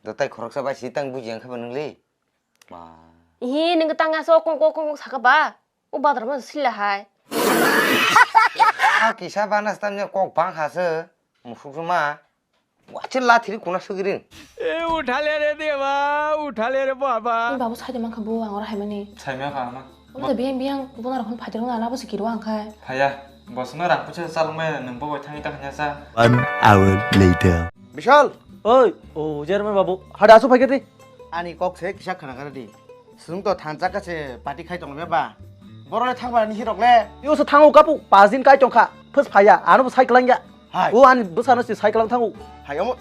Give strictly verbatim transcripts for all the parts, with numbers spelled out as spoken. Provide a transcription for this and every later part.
Do tai khoroksa bai si tang buji ang khe ba nung le. Ma. Hi nung tang aso kong kong kong saka ba. O badar ma sila hai. A kisa bana stam ne kok bang ha se. Musuk ma. Wache la thiri kuna sugirin. ए उठा ले रे देवा, उठा ले रे बाबा। Ni babu sai de man kha bo ang ora hai mani. Sai ma kha ma. Omo de biyang biyang bona rok phai de rong na labo se kiro ang khai. Phaya, bosno rang puche chalung me nung bo bai thangi ta khanya sa. One hour later. Bishal! Oi, o chairman babu, hada asu phai khe di. Ani kok se kisa khana kara di. Swng to thansa ka se party khai tong ba. Boro le thangba ni hirok le. Yo se thango kapu, pajin kai tong kha. Phus phaya, ano bo sai klang ya. Hai. O ani bwsano se sai klang thango. Hai omo.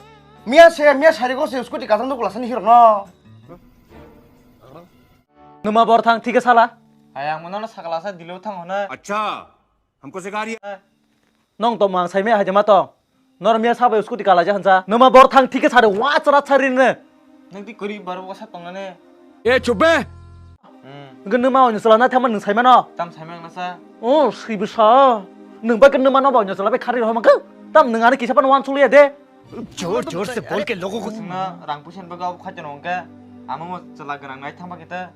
Miya se, miya sari ko se scooty kasang duk lasani hirok no. Numa bor thang thike sala. Hai ang mono sakala sa dilo thang hona. Acha. Hamko se gari. Nong to mang sai me hai jama to. Nor miya sabai scooty kala ja hansa. Numa bor thang thike sare wa chara chari ne. Nang ti kori bar wa sa tong ne. ए चुप बे। Hmm. Nge numa on sala na thama nung sai mano. Tam sai mang na sa. Oh, si bisa. Nung ba ke numa no ba on sala be khari ho ma ke. Tam nung ani kisa pan wan suli de. जोर जोर से बोल के लोगों को Sungna rang pusen baga khai tong ke. Amo mo chala ganang nai thang ba kita.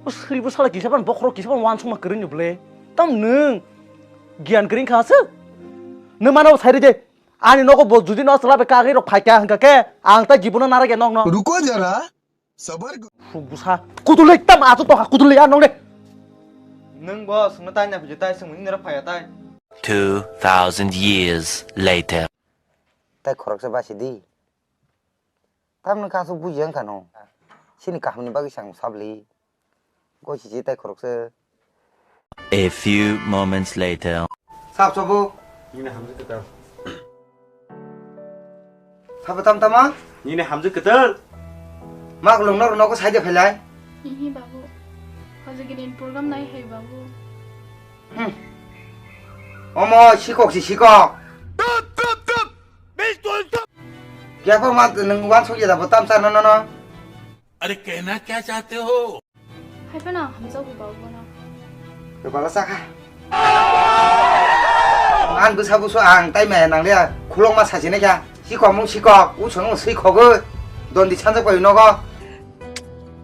O sri bo sala kisa pan bokhorok kisa pan wansukma kwrwini bwle. Tam nwng giyan kwrwng kha se. Nwng mano sai rwdi. Ani nogo bo judi no chwla bai kagwi rok phai kha hwnkha khe ang ta jibono nara khe nokno. रुको जरा, सबर करो। Suk bwsa. Kudulwi tam achu tokha kudulwi a nokle. Nwng bo sungno tai na phuje tai sung ni nara phaya tai. Two thousand years later. Tai khoroksa basi di. Tamni kasu buji ang kano. Sini kaham ni bagwi sang sabli. Gosi si tai khoroksa. A few moments later. Sab sobo. Nini hamjwk kwtal. Sabo tam tama? Nini hamjwk kwtal. Mak lung nor nogo saide phailai. Hihi babu. Hojagini program nai hai babu. Hmm. Omo sikok si sikok. Kya pa ma nwng wansuk ya da bo tam sa no no no. अरे कहना क्या चाहते हो? Hai phano hamjago babu bono. Kebala sakha. Ang bwsa busu ang tai maya nang liya khulokma sachina kya. Sikok mung sikok, usung mung sikhogo. Dondi sanjak pai nogo.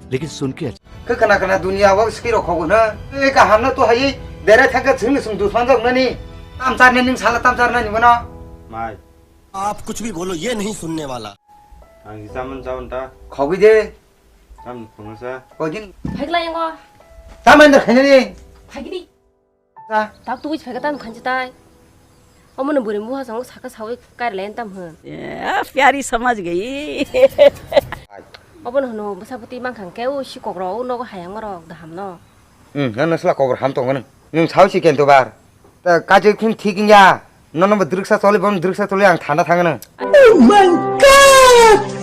लेकिन सुन के Khe kana kana dunia o sirok khogo na. E kaham na to hai dere thangka chwngni sung dusman jok nani. Tam charne ning sala tam charnani bono. Mai. आप कुछ भी बोलो, ये नहीं सुनने वाला। Ang chamon chamon ta. Khogwi de. Tam phunga sa. Koi din. Phaikla yango. Tam ender khainani. Phaikidi. Ta. Tak tu buj phaika tam khanchi tai. Omo no buri muha sango saka sawi kar len tam hwn. प्यारी समझ गई। Obo no hwno bwsa bwtwi mang khang khe o sikok rok o nogo hayang rok daham no. Hmm, nang nasla kobor ham tongo nang. Nung sao si kento bar. Ta kaje khun thik ya. Nono bo driksa choli bom driksa choli ang thanda thang nang. Oh my God!